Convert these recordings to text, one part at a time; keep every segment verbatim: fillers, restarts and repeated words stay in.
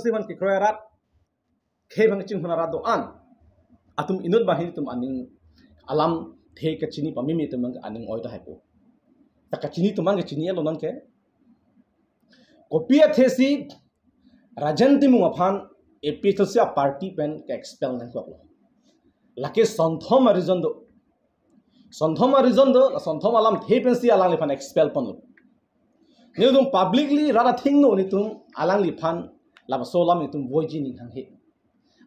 si man kekroi arat, khei bang chinghon arat do-an atum inut bahin atum aning alamthe kachini pameme atum bang aning oi ta haipo. Ta kachini atum bang kachini alo nang ke. Kopi athe si Rajen Timung aphan A P H L C a-party pen ke-expel nangkoklo. Lake sonthom a-reason do. Sonthom a-reason do, la sonthom alamthe pensi alangliphan expel ponlo. Nelitum publicly rat athengno nelitum alangliphan lapuson alam nelitum voiji ning hanghe.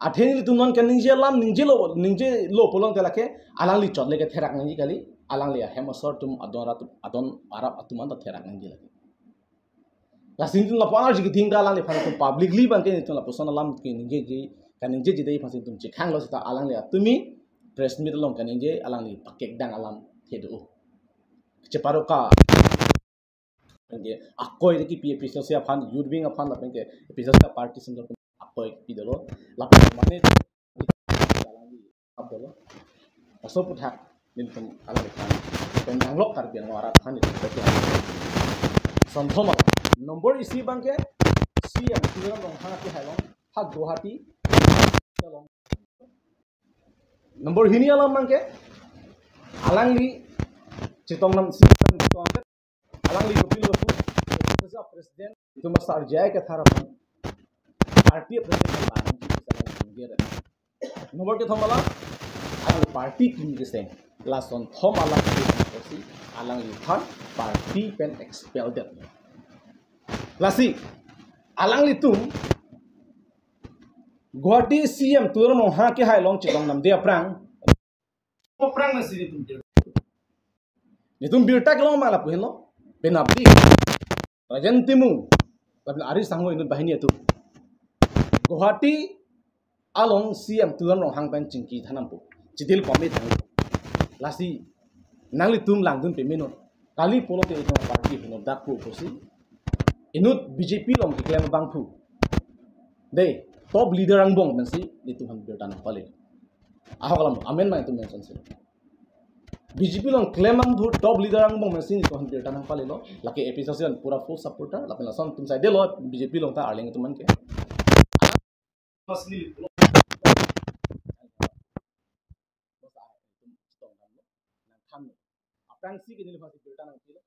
Athe nelitum non kaningje alam ningjelo, ningjelo pulote lake alangli chot le ketherak nangji kali, alangli ahem asor atum adon arat, adon arap atum anta therak nangji lake. Lasi nelitum lapu-an arji keding ta alangliphan nelitum publicly bang ke nelitum lapuson alam keningjeji, kaningjeji dei aphansi nelitum chekhanglo seta alangli atumi press meet along kaningje alangli pakekdang alamthe do. Cheparo ka. Anke akoi de kipi A P H L C aphan, youth wing aphan lapen ke A P H L C a-party central akoi kipi dolo. Lapen mane alangli ap dolo. Laso aputhak nelitum alangliphan pen nanglok Karbi Anglong arat aphan nelitum pen. Sonthom alam. Number isi bang ke C M Tuliram Ronghang akehai along ha Guwahati along. Number hini alam bang ke alangli chetong nam si chetong alangli kopilo pu, President, itum asar J I Kathar aphan, party president aphan, number kethom alam, alangli party kli keseng, la sonthom alam si alangliphan party pen expel det. Lasi, alanglitum, Guwahati C M Tuliram Ronghang akehai along chetong namde aphrang, aphrang nasi nelitum birta. Nelitum birta kelong ma lapu henlo. Penapdi Rajen Timung lapen ari sangho inut banghini atum Guwahati along C M Tuliram Ronghang pen chingki than nampo. Chidil pame than. Lasi nanglitum langdun peme non. Kali pulote itum party heno dak pu pusi inut B J P along keklem abangphu, dei, top leader angbong pensi nelitum aphan birta nangpale. Ahok alam amen ma itum mention si. B J P along klem abangphu top leader angbong pensi nelitum aphan birta nangpalelo. Lake A P H L C an pura full supporter. Lapen lason atum saidelo B J P along ta arleng atum an ke. Mas neli pulo. Bos ah, itum chetong damlo, nangthanlo. Aphrangsi ke neli aphansi birta nangpilo.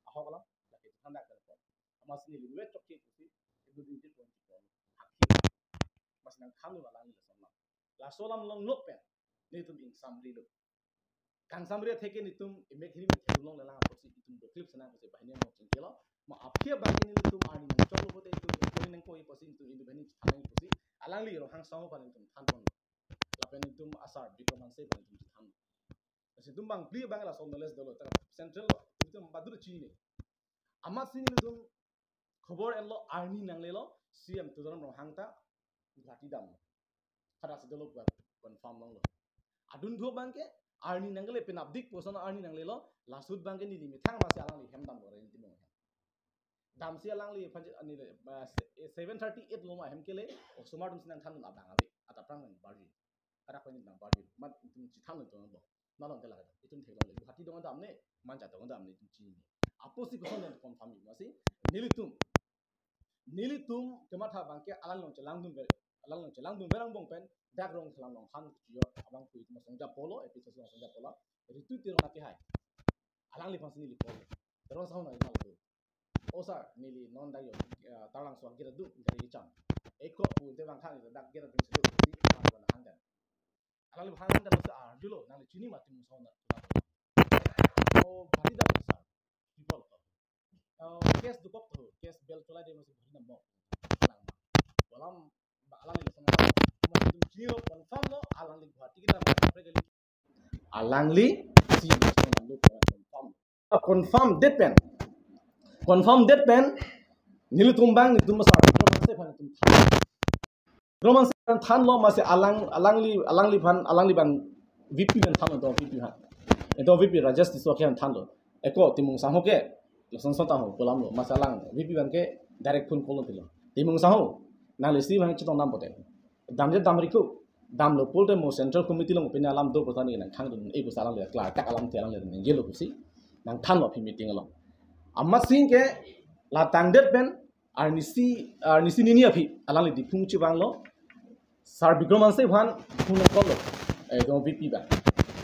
Ahok alam, lake than dak dak. Mas neli luet chok ke pusi, ibu dinti pon chok. Akhir. Mas nangthanlo alangli lason alam. Lason alam longlok pen nelitum ingsamrilo. Kangsamri atheke nelitum emek hini methek long lelang apotsi itum doklip senang apotsi banghini mo chingkilo. Ma aphi abang ke nelitum arni nangchoklo pote itum ekoi nangkoi apotsi itum itum banghini chethan nang apotsi alangli Ronghang song aphan itum than pon. Lapen itum asar Bikram Hanse aphan itum chethan. Lasi itum bangphli abang lason knowledge dolo, ta central lo, itum badur chini. Amatsi nelitum khobor enlo arni nanglelo, C M Tuliram Ronghang ta Guwahati damlo. Hadak si dolo Guwahati confirm longlo. Adun do abang ke arni nangle penapdik puson arni nanglelo, laso ahut abang ke neli methang masi alangli hem damlo Rajen Timung ahem. Damsi alangli aphan je, ani le, ah, se-, seven thirty eight lo ma hem kele, osomar atum si nangthan abang ave, ata aphrang nangbarji. Hadak pen nangbarji. Mat itum chethan lo itum bo. Nalong tela itum theklongle. Guwahati dong damne, Manja dong damne itum chinine. Apotsi koson nang confirm ji masi. Nelitum, nelitum kematha abang ke alanglong chelangdun ver, alanglong chelangdun ver angbong pen dak Rongkhelan Ronghang chiyo abangphu itum asong japolo, A P H L C asong japolo. Ritu Teron akehai. Alangliphansi neli call. Teron sahun nang imal tu. O sir, neli non dak yo, eh, Taralangso agate adu, gari cham. Eko pu te bang khan dak gate adu si tu, si, hang dan. Alangli hang dan si arjulo, nangli chini ma Timung sahun nang. O, bhari dak sir. People ko. Eh, case dukok tu, case bail cholai de masi bhari namo. Alang ma. Walam, ba alangli lason ma. Cuma itum chinilo confirm lo, alangli Guwahati kita ma, alangli si confirm. Confirm det pen. Confirm det pen. Nelitum abang nelitum asar Bikram Hanse aphan nelitum than. Bikram Hanse aphan thanlo masi alang, alangli, alangliphan, alangli abang V P aphan thanlo, do V P aphan. Do V P Rajesh Tisso akehai aphan thanlo. Eko Timung sangho ke, lason son taho, pu alamlo, masi alang V P abang ke direct phone call pilo. Timung sangho, nangli si abang chetong dam pote. Damde damri ko, damlo pulote mo central committee along pine alam do kota ni nangthang dun, eh, pusi alangli klar tak alamthe alangli ningjelo pusi nangthanlo aphi meeting along. Amatsi ke la tangdet pen arnisi, arnisi nini aphi alangli Diphu chevanglo. Sir Bikram Hanse aphan phone call lo. Eh, do V P ba.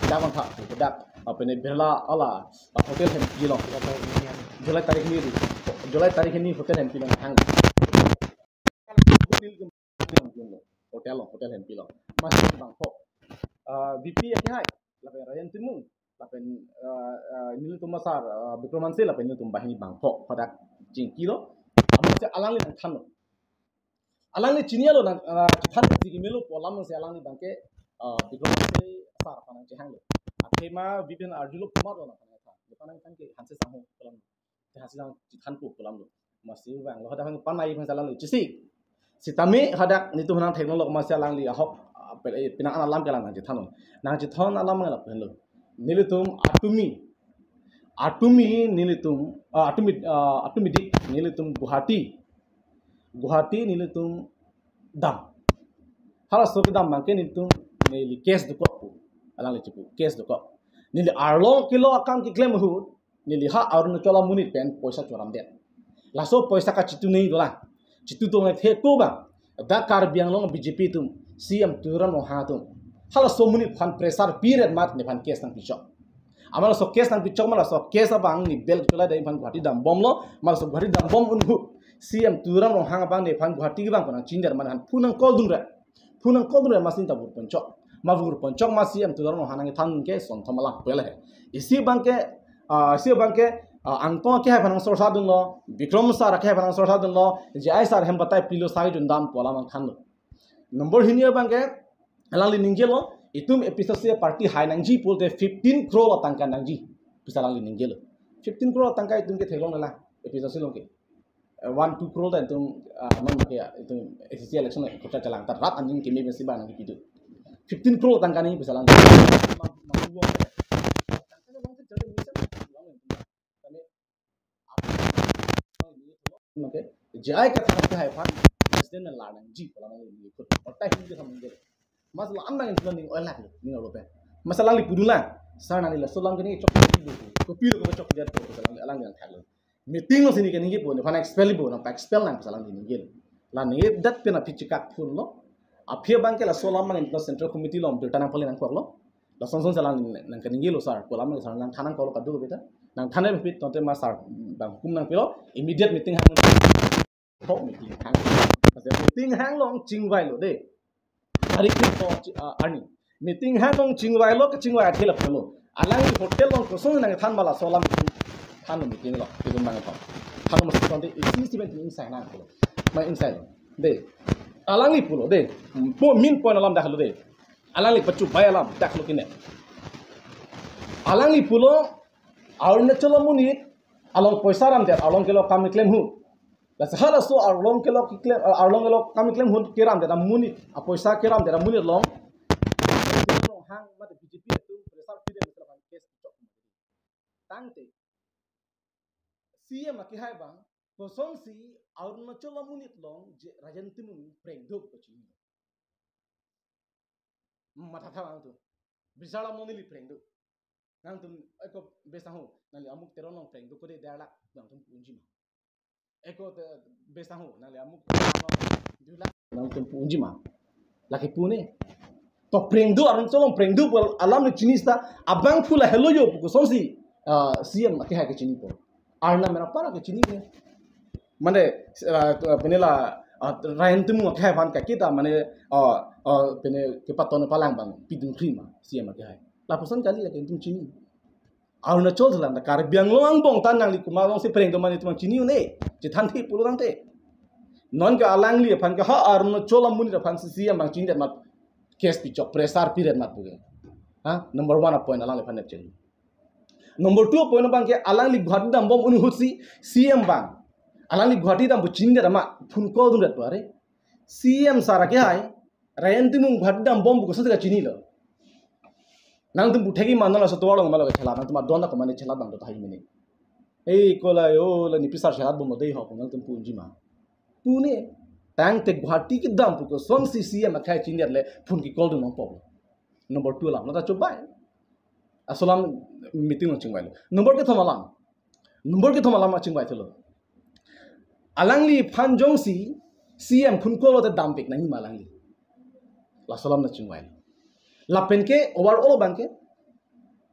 Dak bang tha, dak, ah, pene Birla ala, ah, hotel hem pilong. July tarik hini, July tarik hini hotel hem pilong hang. Hotel lo, hotel hem pilong. Masih bangpho. Ah, V P akehai, lapen Rajen Timung, lapen, ah, ah, nelitum sir, ah, Bikram Hanse, lapen nelitum banghini bangpho. Hadak chingkilo. Amatsi alangli nangthanlo. Alangli chini alo nang, ah, chethan si kemelo pu alam si alangli abangke, ah, Bikram Hanse sir aphan nangchehanglo. Athema V P aphan arjulo puma lo nang aphan nangthan. Aphan nangthan ke Hanse sangho pu alam. Te Hanse sang chethanpo pu alam lo. Amatsi vanglo hadak hang panai aphan alangli chisi. Sitame hadak nelitum nangtheklonglo amatsi alangli ahok, ah, pe-, eh, penang an alam ke alang nangchethanlo. Nangchethan alam ke lapu henlo. Nelitum atumi, atumi nelitum, ah, atumi, ah, atumi dik nelitum Guwahati, Guwahati nelitum dam. Halaso kedam abangke nelitum neli case dokok pu. Alangli chepu, case dokok. Neli arlong kelo akam keklem ahut, neli ha Arunachal amonit pen poisa choramdet. Laso poisa kachitu nei dolang. Chitu tong the ko bang. Dak Karbi Anglong B J P atum, C M Tuliram Ronghang atum. Halaso amonit aphan pressure piret amat nephan case nangpichok. Amat laso case nangpichok, amat laso case abang neli bel cholai dai aphan Guwahati dambomlo, amat laso Guwahati dambom un ahut C M Tuliram Ronghang abang nephan Guwahati kevang ko nangchindet amat nephan phone nang call dunre. Phone nang call dunre amat si ta vur ponchok. Amat vur ponchok amat C M Tuliram Ronghang nangthan ke sonthom alam pele he. Isi abangke, ah, isi abangke, ah, Angtong akehai aphan nangsorsa dunlo, Bikram sir akehai aphan nangsorsa dunlo, J I sir hem batai pilo sai jundam pu alam nangthanlo. Number hini abangke, alangli ningjelo, itum A P H L C party hai nangji pulote fifteen crore atangka nangji. Pusi alangli ningjelo. Fifteen crore atangka itum ke theklong nela, A P H L C along ke. Eh, one, two crore ta itum, ah, non ke itum A C C election khorcha chelang ta rat anjing keme pensi ba nangkipido. Fifteen crore atangka nangji pusi alangli. Ma-, ma-, Mate, J I kathar akehai aphan president nanglar nangji pu alam nangli ikut. Orta Hindi kethom nangji. Amat la amang itu ning oilak ning olo pe. Amat alangli pudun lang. Sir nangli laso alam ke neli chok. Kopilo kopi chokdet pu alam alang yang thaklo. Meeting lo si neli ke neli pu nephan expel pu, nangpa-expel nang pu alangli neli. La neli dat pen aphi chikak phone lo. Aphi abangke laso alam nangli Central Committee along birta nangpale nangkoklo. Lason son si alang nangkaningilo sir, pu alam sir nangthan nangkoklo kadokave ta. Nangthan nangpi tangte amat sir abang hukum nangpilo, immediate meeting hang. Tok meeting hang. Meeting hang along chingvailo de. Hari ke to chi-, ah, arni. Meeting hang along chingvailo, kachingvai athela pulo. Alangli hotel along koson nangthan ma laso alam thanlo meeting lo. Itu mang to. Thanlo mesti tangte isi isi pen inside nanglo. Ma inside lo. De. Alangli pulo de. Po main point alam dak lo de. Alangli pachu bai alam dak lo kine. Alangli pulo Arunachal amonit along poisa ramdet, along kelo kam keklem ahut. Lasi halaso along kelo keklem, along kelo kam keklem ahut keramdet amonit, apoisa keramdet amonit along. Ronghang mate B J P atum pressure pidet mate lapan case chok. Tangte C M akehai abang kosonsi Arunachal amonit along je Rajen Timung prengdo pu kachini. Matha tha bang tu. Bisala moni li prengdo. Nangtum, eko besang ho, nangli amuk Teron along prengdo kode der lakh, nangtum pu unji ma. Eko te, besang ho, nangli amuk Teron along dui lakh, nangtum pu unji ma. Lake pu ne. To prengdo, Arunachal along prengdo pu alam neli chini seta, abang pu la helo jo pu kosonsi, ah, C M akehai kachinipo. Arnam mera para kachini ke. Mane, ah, pene la, ah, Rajen Timung akehai aphan kakita, mane, ah, ah, pene kepaton palang abang pidun kri ma, C M akehai. Lapuson kali lake itum chini. Arunachal jalan ta Karbi Anglong angbong ta nangli komat alongsi prengdo mane itum chini un-e. Chethan the pulo tangte. Non ke alangli aphan ke ha Arunachal amonit aphansi C M abang chini det mat case pichok pressure piret mat pu ke. Ha, number one a point alangli aphan nep chini. Number two a point abangke alangli Guwahati dambom un ahutsi C M abang. Alangli Guwahati dam pu chini det amat phone call dundet pu are. C M sir akehai, Rajen Timung Guwahati dambom pu kosonsi kachinilo. Nangtum pu thek-i ma non laso tovar along ma lo kachelap, nangtum adon ta komane chelap abang to tahai mene. Ei kola yo la nipi sar chelap bom lo dei ho, nangtum pu unji ma. Pu ne, tangte Guwahati kedam pu kosonsi C M akehai chini det le phone ke call dun nangpo. Number two alam, nata chobai. Laso alam meeting along chingvailo. Number kethom alam. Number kethom alam chingvai thulo. Alangliphan jongsi C M phone call lote dampik nangji ma alangli. Laso alam nangchingvai. Lapen ke overall abang ke,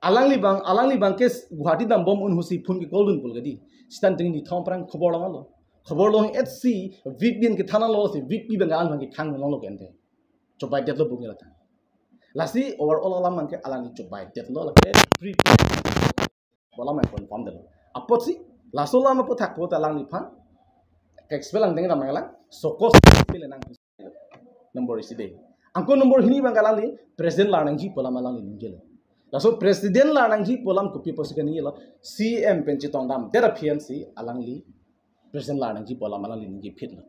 alangli abang, alangli abang ke Guwahati dambom un ahutsi phone ke call dun pul ke dei. Seta ning nithom aphrang khobor longlo. Khobor long-etsi V P an kethan longlo, si V P abang ke alangliphan kekhang longlo ke ante. Chobaidetlo bung ke lata. Lasi overall alam abang ke alangli chobaidetlo, lake pre pu alam abang confirm detlo. Apotsi, laso alam aphuthak apot alangliphan ke-expel angdeng ram nanglang, sokos expel nang. Number isi dei. Anke number hini abang ke alangli president lar nangji pu alam alangli ningjelo. Laso president lar nangji pu alam kopi apotsi keningjelo, C M pen chetongdamdet aphi ansi alangli president lar nangji pu alam alangli ningjephitlo.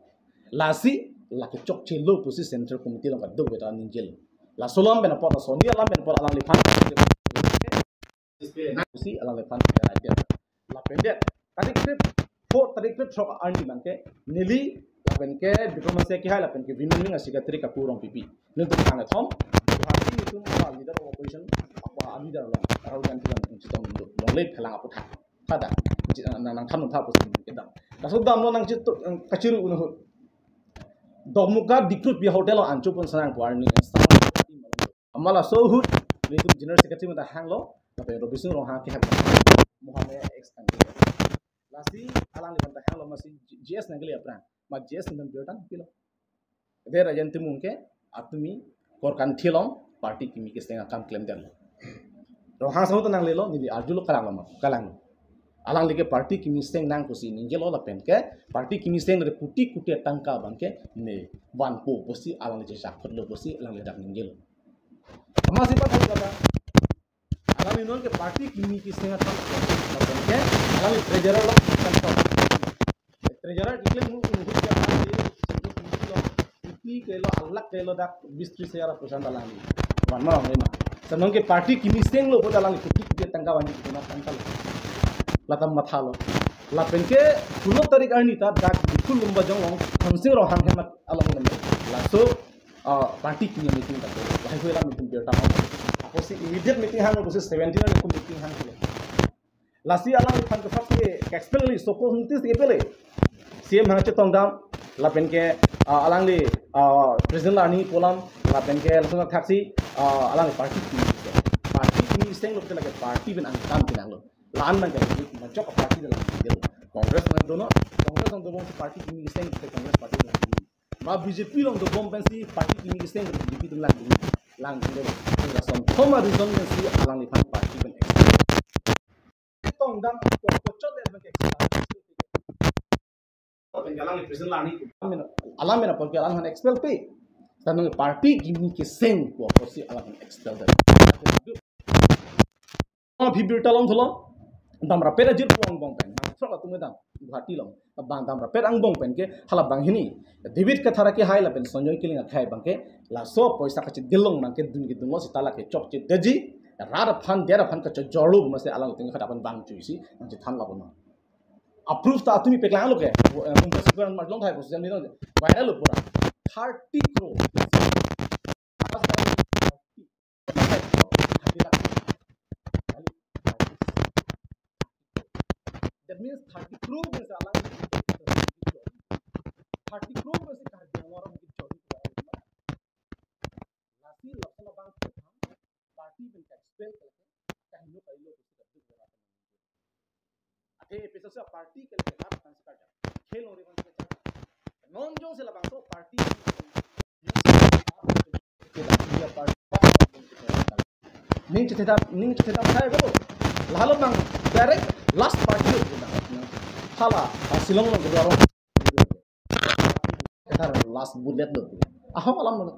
Lasi lake chokchelo pusi Central Committee along kadokave ta ningjelo. Laso alam pen apot, laso hini alam pen apot alangliphan pusi alangliphan ya dia. Lapen det, tarik krep pho, tarik krep throk arni abang ke neli lapen ke Bikram Hanse kehai lapen ke Women Wing a-secretary Kapu Rongpipi, nelitum kangthom Guwahati nelitum a-leader of opposition, apa a-leader along, Rahul Gandhi along chetongdun longle phelang aphuthak. Pada nang, nangthan nangtha pusi kedam. Laso damlo nangchitu, kachiru un ahut Dokmoka Dikruti hotel along ancho pon sanang pu arni. Amat laso ahut nelitum general secretary mate hanglo, lapen Robising Ronghang kehai, Mohamaya ex candidate. Lasi alangliphan ta hanglo, masi G S nangkele aphrang, ma G S nang birta pilo. Dei Rajen Timung ke atumi Korkanthi along party kimi keseng akam klemdetlo. Ronghang sahut nanglelo, neli arjulo, kalanglo ma, kalanglo. Alangli ke party kimi seng nang pusi ningjelo lapen ke party kimi seng re kuti kuti tangka abang ke ne vanpo pusi alangli chechak phutlo pusi alangli dak ningjelo. Amatsi pathan kata, alangli non ke party kimi keseng athak lapen ke alangli treasurer lo kan to. Treasurer keklem un ahut ke alangli kuti kelo, alak kelo dak bis tris hajar apusan alangli vanma rong lema. Seta non ke party kimi senglo pu alangli kuti kuti tangka vanji, kitina tangka lo. Lata mathalo. Lapen ke kulo tarik arni ta dak Diphu Lumbajong along Thansing Ronghang hem along lem. Laso ah, party kimi meeting ta, lahai hui alam meeting birta hang. Apotsi immediate meeting hang, apotsi seventeen arni ko meeting hang. Lasi alangliphan ke first ke expel li, sokos notice kepele. C M hang chetongdam, lapen ke, ah, alangli, ah, president lar nangji pu alam, lapen ke lason thaksi, ah, alangli party kimi seng. Party kimi senglo pulote lake party pen angtan pinanglo. La-an abang ke majok party de la. Congress nang dono, Congress nang dobom si party kimi seng, Congress party nang. Ma B J P along dobom pensi party kimi keseng, B J P atum lang, lang dei. Lason thoma reason pensi alangliphan party pen expel. Tongdam ko kochot de abang ke expel. Apen alangli president lar nangji. Amen. Alam mena apot ke alangphan expel pe. Seta non party kimi keseng ko apotsi alangphan expel de. Oh, aphi birta longthulo. Damrapet ajirpo angbong pen, bang throk atum dam, Guwahati along. Bang damrapet angbong pen ke hala banghini David Kathar kehai lapen Sanjoy Killing akhai abang ke laso poisa kachedil along abang ke dun kedunlo seta lake chokchedetji. Rat aphan, der aphan kachojorlo pu masi alangtum khat aphan bang chuisi nangchethan lapu ma. Approve ta atumi paklanglo ke. Eh, Mumbai Super Market along thai pu social media viral lo pura. Thirty crore. That means thirty crore means alang, thirty crore means Karbi Anglong aron ke jodi. Lasi lason abang party pen ka-expel ke lake kaheno kailo pusi kaduk berat. Ake A P H L C party ke lake rat aphan si karja, khel ori aphan si karja. Non jongsi labangso party, ning chethe, ning chethe thai ko. Lahelo abang direct last party lo. Hala, ah, Shillong lo, Guwahati lo. Kathar last bullet lo. Ahok alam lo.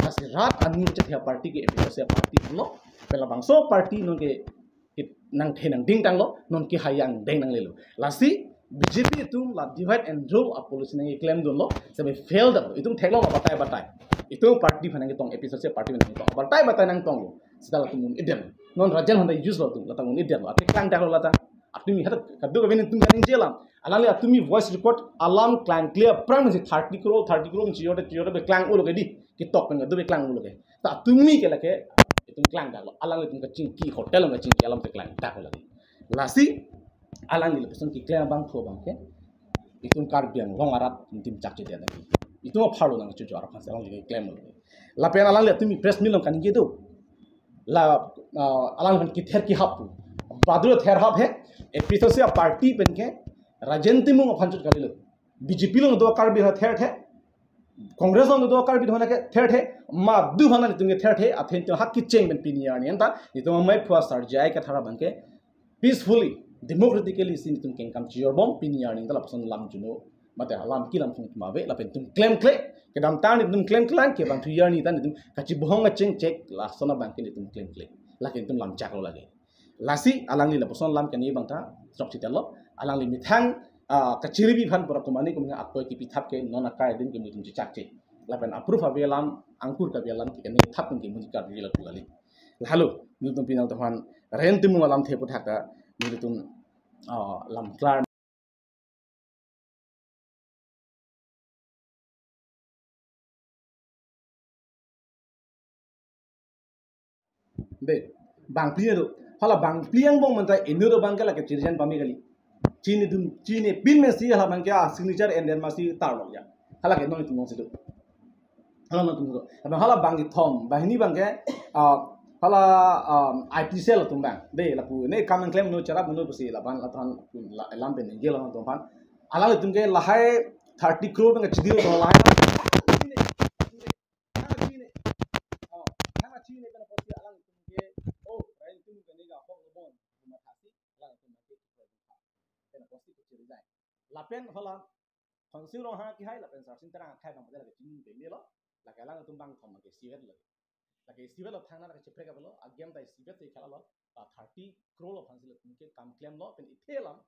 Lasi rat aning chethe party ke A P H L C party lo. Pen labangso party non ke, ke nangthe nangding tanglo, non ke hayang deng nanglelo. Lasi B J P atum la divide and rule a-policy nangklemdunlo, seta fail damlo. Itum theklong abatai batai. Itum party aphan nangketong, A P H L C party aphan nangketong, abatai batai nangtonglo. Seta latum un-edetlo. Non Rajen Honda use lo atum, latum un-edetlo. Ate klangdaklo lata. Atumi hat kadokave nelitum kaningje alam. Alangli atumi voice record alam klangkle aphrang si thirty crore, thirty crore si jodi, jodi beklang ulo ke dei. Ketok pen kedo beklang ulo ke. Ta atumi ke lake itum klangdaklo. Alanglitum kachingki, hotel along kachingki alam si klangdaklo lake. Lasi alangli lapuson keklem abangphu abang ke itum Karbi Anglong arat itum chak chedet lagi. Itum apharlo nangchojor aphan si alangli klem lo. Lapen alanglitum press meet along kaningje do. La, ah, alangliphan kether kehap pu. Badulo therhap he. A P H L C a-party pen ke Rajen Timung aphan chot kalilo. B J P along do Karbi aphan therthe. Congress along do Karbi aphan ke therthe. Madu aphan itum ke therthe. Athe itum hak kecheng pen pini arni anta itum amei phua Sar J I Kathar abang ke peacefully, democratically si itum kengkam chojor bom pini arni ta lapuson lam juno. Mate alam kelam phung itum ave lapen itum klemkle. Kedamtang itum klemkle, kevang thu arni ta itum kachibohong kachingchek lason abang ke itum klemkle. Lake itum lam chak lo lake. Lasi alangli lapuson lam keni abang ta chokche telo. Alangli methang, ah, kachiri bi aphan pura komane komane aktoi kipithap ke non akai adim ke itum chechakche. Lapen approve ave alam, angkur kave alam ke keni thap ke muji Karbi lapu lali. Lahelo, nelitum pini nangtumphan Rajen Timung alamthe aputhak ta nelitum, ah, lam klar. De, bangphli do. Hala bangphli angbong manta inut abang ke lake chirijan pame kali. Chinidun, chinipin mesi hala abang ke a-signature en den masi tarlo ya. Hala ke non itum non si do. Hala non itum do. Abang hala bangkethom, banghini abang ke, ah, hala, um, I T cell atum abang. De, lapu ne kam klem no charap no pusi laban latan la, lam pen ningje latumphan. Alanglitum ke lahai thirty crore abang chidi do lahai. Oh, alanglitum ke, oh, Rajen Timung ke ne ga hok lo bon, mathasi, alangtum ke. Pen apotsi kachiri jai. Lapen hala Khonsing Ronghang kehai lapen Sarsing Terang akhai abang pada lake chini pemelo. Lake alangtum bangkethom ke isivet lo. Lake isivet lo thangna lake cheprek abang lo, agam ta isivet si khala lo, ah, thirty crore lo aphan si lo itum ke kam klemlo, pen ithe alam.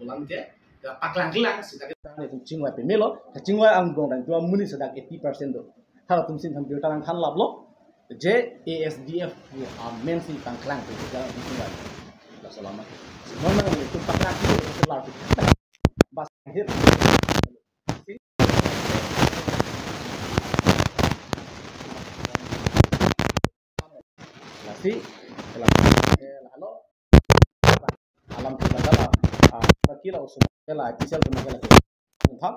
Alam ke, ya, paklang klang, seta ke tang itum chingvai pemelo, kachingvai angbong dan dua muni sedak eighty percent do. Halatum si tham birta nangthan laplo, je A S D F amen si pangklang ke jalan itum chingvai. Laso alam. Semua nang itum paklang ke, itum lar ke. Bas, akhir. Lasi, lasi, eh, lahelo. Alam kita dalam, ah, kita kira usung kela, kisah cuma kela. Entah.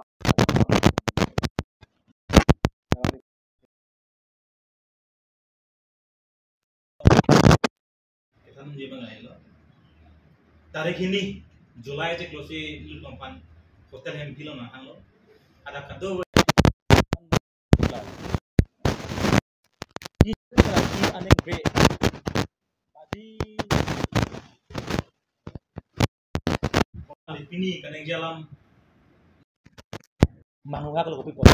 Kethan je bang lahelo. Tarik hini, July chiklo si itum aphan hotel Hemphill along nanghanglo. Adap kado Ini lagi aneng be. Tadi pini kaneng jalan. Mangga kalau kopi pot.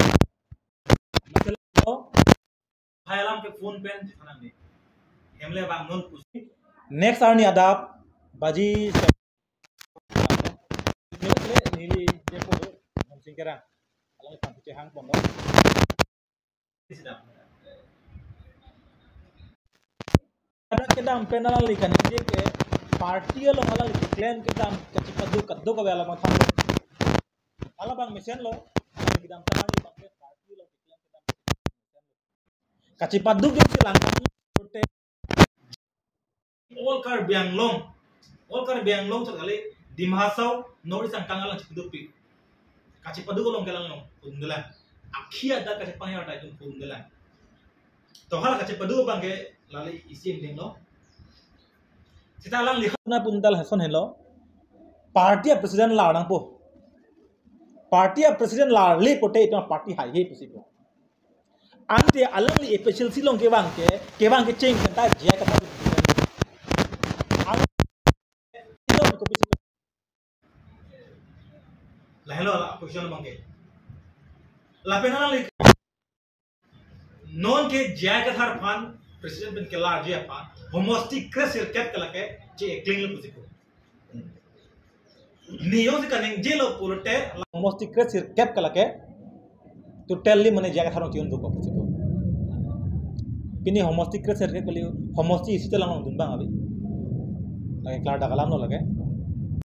Masalah lo. Hai alam ke phone pen chethan nang ni. Hemle bang non pusi. Next arni adap baji. Neli, neli, neli, dia pun, Hemsing Terang. Alangli aphan chehang pon do. Ada kedam pen alangli kaningje ke party along alangli claim kedam kachipaduk kaduk kave alam athang. Hala abang mesenlo, kedamtang abang ke party along claim kedam. Kachipaduk jongsi langkang all Karbi Anglong, all Karbi Anglong chot kali, Dima Hasao, North East angkang alang chipadukpik. Kachipaduk along ke alang along pundela. Akhi adak kachepangjar ta itum pundela. To hala kachipaduk abang ke lali isi ending lo. Seta alangli hana pundel hason helo. Party a-president lar nangpo. Party a-president larle pote itum party haihe pusi po. Ante alangli A P H L C along kevang ke, kevang kecheng pen ta J I Kathar. Alangli kopi si. Lahelo la position abang ke. Lapen alangli non ke J I Kathar aphan president pen kelarji aphan homosti kre sirkep ke lake che-e klinglo pusi ko. Niyom si kaningjelo pulote homosti kre sirkep ke lake totally mane J I Kathar along chiyun buko pusi ko. Pini homosti kre sirkep kali, homosti isi ta lang dun bang abi. Lake klardak alam lo lake.